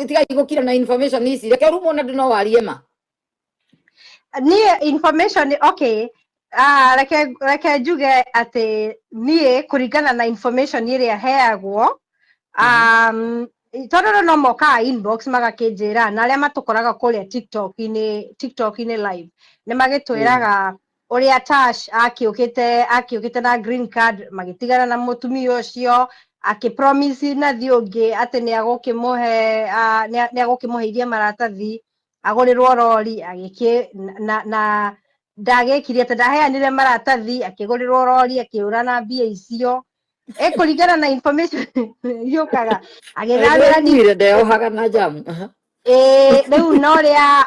Tigai gũkira na information ici, reke rumwo na andũ no warie ma. Niĩ information, okay, ah, reke njuge atĩ niĩ kũringana na information ĩrĩa heagwo, tondũ rĩu no mokaga inbox magakĩnjĩra, na arĩa matũkoraga kũrĩa TikTok-inĩ live nĩ magĩtwĩraga ũrĩa Tash akĩũkĩte na green card, magĩtigana na mũtumia ũcio, akĩpromise nathi ũngĩ atĩ nĩ agũkĩmũhe, ah, nĩ agũkĩmũheithia maratathi, agũrĩrwo rori, agĩkĩ na ndagĩkire atĩ ndaheanire maratathi, akĩgũrĩrwo rori, akĩũra na mbia icio. Kũringana na information yũkaga, agĩthamĩra. Nĩguire ndeohaga na jamu. Aha. Ĩĩ, rĩu na ũrĩa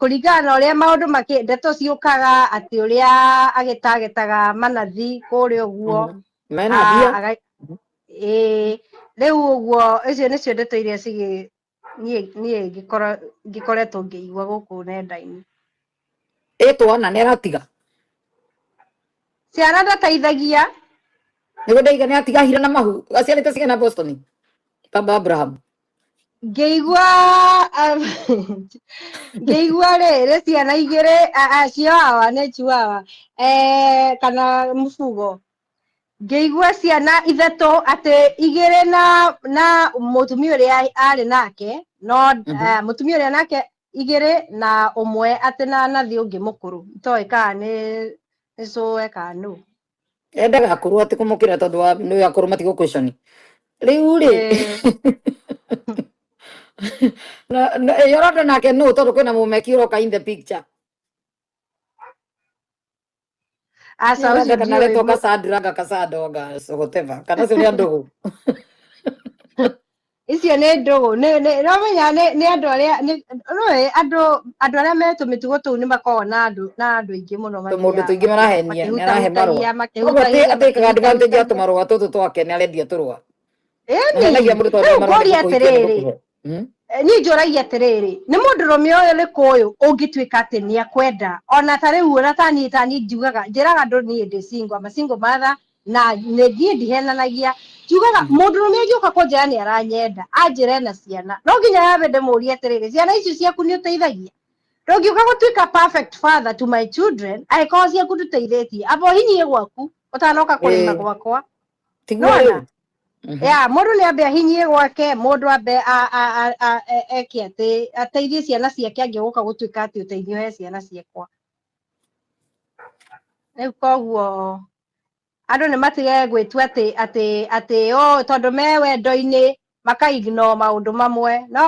kũringana na ũrĩa maũndũ makĩ ndeto ciũkaga atĩ ũrĩa agĩtagetaga manathi kũrĩa ũguo. Mena mbia. Ĩĩ, rĩu ũguo icio nĩcio ndeto iria cigĩ niĩ ngĩkoretwo ngĩigua gũkũ nenda-inĩ. Ĩ twana nĩ aratiga? Ciana ndateithagia. Nĩguo ndaiga nĩ atiga hira na mahu aciarĩte ciana Boston, baba Abraham. Ngĩigua rĩ ciana igĩrĩ, chihuahua, nĩ chihuahua, kana mũfugo. Ngĩigua ciana ithatũ, atĩ igĩrĩ na mũtumia ũrĩa arĩ nake, no mũtumia ũrĩa nake igĩrĩ na ũmwe atĩ na nathi ũngĩ mũkũrũ, itoĩ kana nĩ cũwe kana nũ. Endaga akũrũ atĩ kũmũkĩra, tondũ wa nĩ akũrũ matigũ question rĩu rĩ. Na Yolanda nake nũ, tondũ kwĩna mũmeki ũroka in the picture? Aca, ũcio Yolanda kana ndiũĩ. aretwo Cassandra, anga Cassandra, anga whatever, kana cio nĩ andũgũ? Icio nĩ ndũgũ, nĩ no menya nĩ andũ arĩa nĩ nĩũĩ andũ arĩa me tũmĩtugo tũu nĩ makoragwo na andũ aingĩ mũno. Tũmũndũ tũingĩ marahenia, nĩ arahe marũa. Koguo makĩhutahutagia. atĩkaga advantage ya tũmarũa tũtũ twake, nĩ arendia tũrũa. Ĩni. Ahenagia mũndũ tondũ Rĩu marũa ngũria nĩ gũkũhikia, nĩ atĩrĩrĩ, gũkũhe. Niĩ njũragia atĩrĩrĩ, nĩ mũndũrũme ũyũ rĩkũ ũyũ ũngĩtuĩka atĩ nĩ akwenda ona ta rĩu, ona ta niĩ njugaga, njĩraga andũ niĩ ndĩ single, I'm a single mother, na nĩ niĩ ndihenanagia. Njugaga mũndũrũme angĩũka kũnjĩra nĩ aranyenda, anjĩre na ciana, no nginya yambe ndĩmũrie atĩrĩrĩ, ciana icio ciaku nĩ ũteithagia? Ndũngiũka gũtuĩka perfect father to my children angĩkorwo ciaku ndũteithĩtie. Amba ũhinyie gwaku ũtanoka kũrĩma gwakwa. Tiguo? Nĩwona? Rĩu. Ya mũndũ nĩ ambe ahinyie gwake, mũndũ ambe eke atĩ ateithie ciana ciake, angĩgũka gũtuĩka atĩ ũteithio he ciana ciakwa. Rĩu koguo andũ nĩ matige gwĩtua atĩ o tondũ me wendo-inĩ maka ignore maũndũ mamwe no.